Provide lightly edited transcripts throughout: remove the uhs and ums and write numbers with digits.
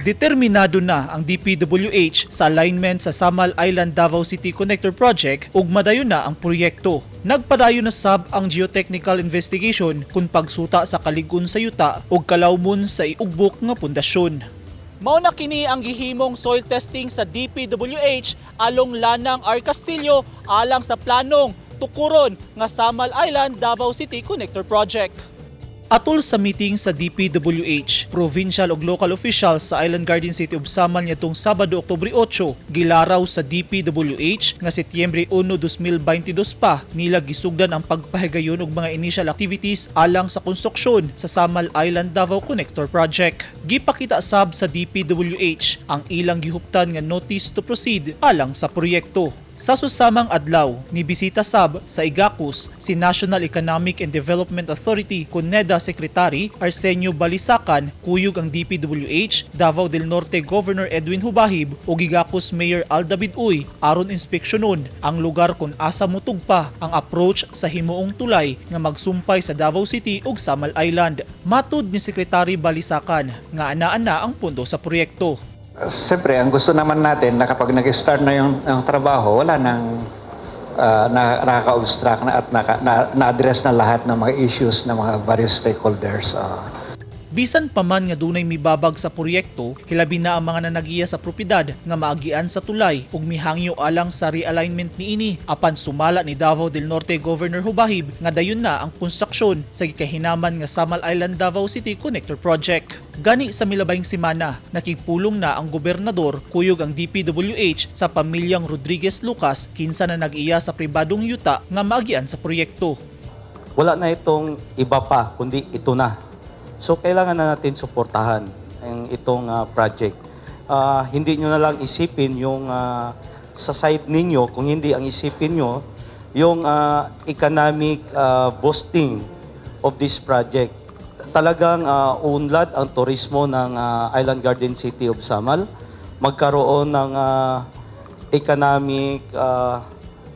Determinado na ang DPWH sa alignment sa Samal Island Davao City Connector Project ug madayon na ang proyekto. Nagpadayon na sab ang geotechnical investigation kun pagsuta sa kalig-on sa yuta ug kalawmon sa iugbok nga pundasyon. Mao na kini ang gihimong soil testing sa DPWH along Lanang R. Castillo alang sa planong tukuron nga Samal Island Davao City Connector Project. Atol sa meeting sa DPWH, provincial ug local officials sa Island Garden City of Samal niadtong Sabado, Oktubre 8, gilaraw sa DPWH nga Setyembre 1, 2022 pa nila gisugdan ang pagpahigayon og mga initial activities alang sa konstruksyon sa Samal Island Davao Connector Project. Gipakita sab sa DPWH ang ilang gihuptan nga notice to proceed alang sa proyekto. Sa susamang adlaw, ni bisita sab sa Igacos si National Economic and Development Authority kun NEDA Secretary Arsenio Balisacan, kuyog ang DPWH, Davao del Norte Governor Edwin Jubahib ug Igacos Mayor Al David Uy aron inspeksyonon ang lugar kung asa motugpa ang approach sa himuong tulay nga magsumpay sa Davao City ug Samal Island. Matud ni Secretary Balisacan nga anaa na ang pondo sa proyekto. Siyempre, ang gusto naman natin na kapag nag-start na yung ang trabaho, wala nang nakaka-obstruct na at na-address na lahat ng mga issues ng mga various stakeholders. Bisan pa man nga dunay mibabag sa proyekto, hilabi na ang mga nanagiya sa propiedad nga maagian sa tulay ug mihangyo alang sa realignment niini. Apan sumala ni Davao del Norte Governor Jubahib nga dayon na ang konstruksyon sa gikahinaman nga Samal Island Davao City Connector Project. Gani sa milabayng semana, nakigpulong na ang gobernador kuyog ang DPWH sa pamilyang Rodriguez Lucas, kinsa na nag-iya sa pribadong yuta nga maagian sa proyekto. Wala na itong iba pa, kundi ito na. So kailangan na natin suportahan ang itong project. Hindi nyo na lang isipin yung sa side ninyo, kung hindi ang isipin nyo, yung economic boosting of this project. Talagang unlad ang turismo ng Island Garden City of Samal, magkaroon ng economic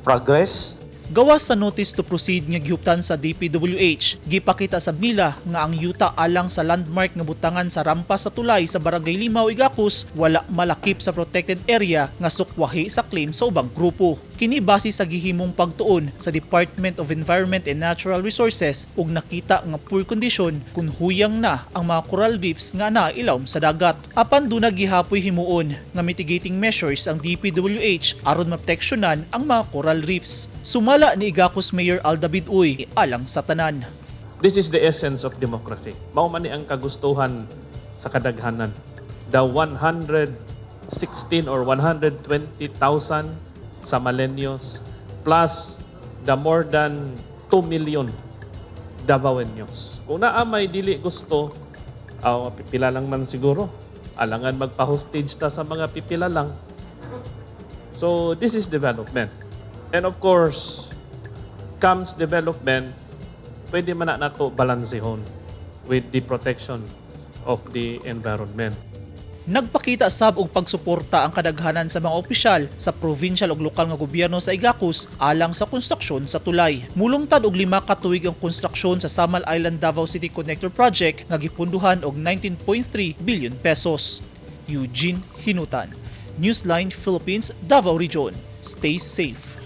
progress. Gawas sa notice to proceed nga gihuptan sa DPWH, gipakita sab nila nga ang yuta alang sa landmark nga butangan sa rampa sa tulay sa Barangay Limao, Igacos wala malakip sa protected area nga sukwahi sa claim sa ubang grupo. Kini base sa gihimong pagtuon sa Department of Environment and Natural Resources ug nakita nga poor condition kung huyang na ang mga coral reefs nga naa ilawom sa dagat. Apan duna gihapoy himuon nga mitigating measures ang DPWH aron maproteksyonan ang mga coral reefs. Sumala ni Igacos Mayor Al David Uy alang sa tanan. This is the essence of democracy. Mao man ni ang kagustuhan sa kadaghanan. The 116 or 120,000 Samaleños plus the more than 2 million Davaoeños. Kung naa may dili gusto, aw, pipila lang man siguro. Alangan magpa-hostage ta sa mga pipila lang. So this is development. And of course, comes development, pwede man na nato balansihon with the protection of the environment. Nagpakita sab og pagsuporta ang kadaghanan sa mga opisyal sa provincial ug lokal nga gobyerno sa Igacos alang sa konstruksyon sa tulay. Mulungtad og 5 ka tuig ang konstruksyon sa Samal Island Davao City Connector Project nga gipunduhan og 19.3 billion pesos. Eugene Hinutan, Newsline Philippines, Davao Region. Stay safe.